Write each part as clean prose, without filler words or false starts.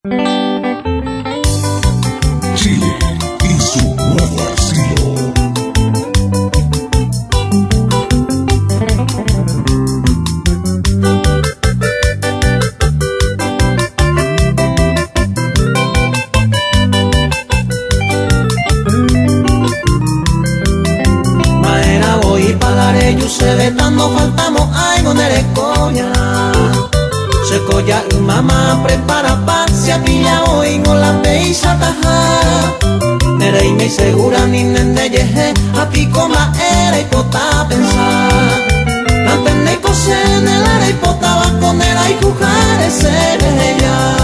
Chile y su nuevo estilo. Maera voy pagaré yo se ve no faltamos ay no coña. Se colla mamá prepara pa se apilla hoy no la peisa taja. Nere y me segura ni nende yeje a pico ma era y pota pensar. Antenne y pose en el ara y pota va con era y jujar ese ella.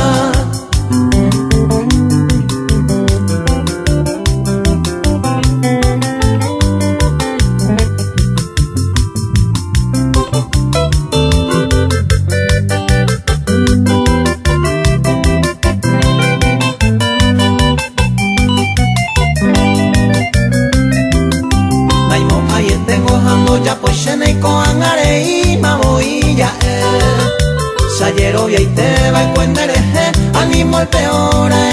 Sayero y te va y animo el peor a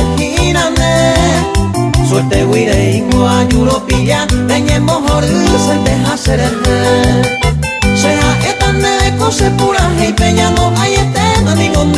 Suerte guire ingo ayuro pilla, teñemos se deja ser Sea etan de cose pura y peña no hay etema ningún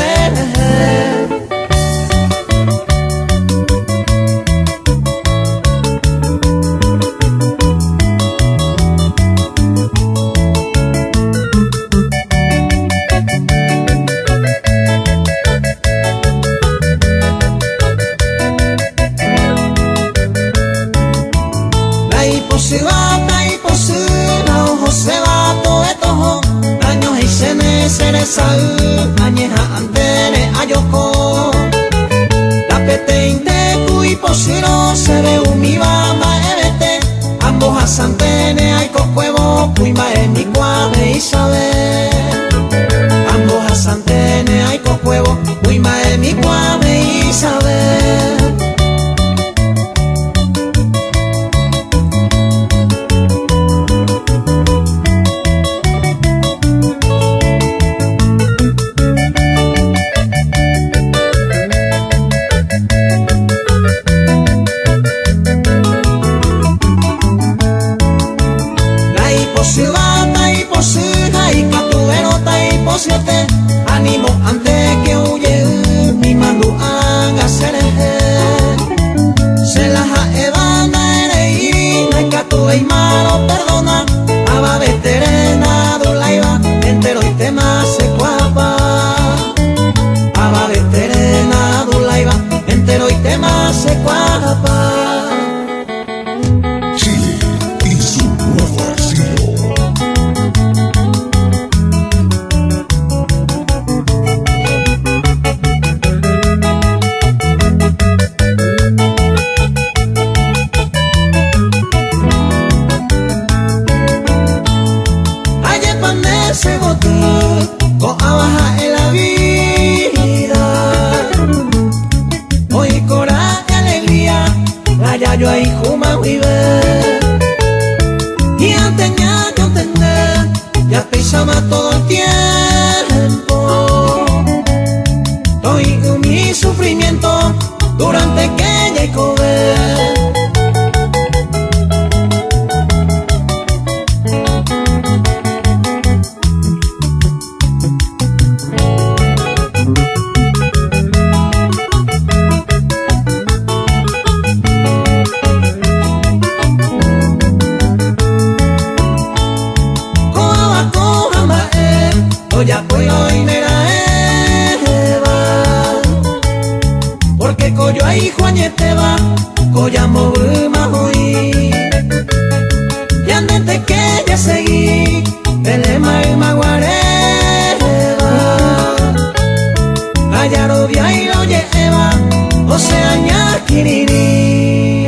Ánimo antes que huye mi mandu haga Se la evana ere iri y malo perdona. Aba veterena dolaiba entero y tema se cuapa. Aba veterena dolaiba entero y tema se cuapa. Chile y su nuevo estilo. Yo ahí juma vive y antes ya yo entender ya pisaba todo el tiempo. Estoy en mi sufrimiento durante que ya comer. Porque coyo ahí Juañeteba, coyamo hoy. Y antes que ya seguí, pelema y maguareba. Ayarovia y lo lleva, o sea, ñaquiriri.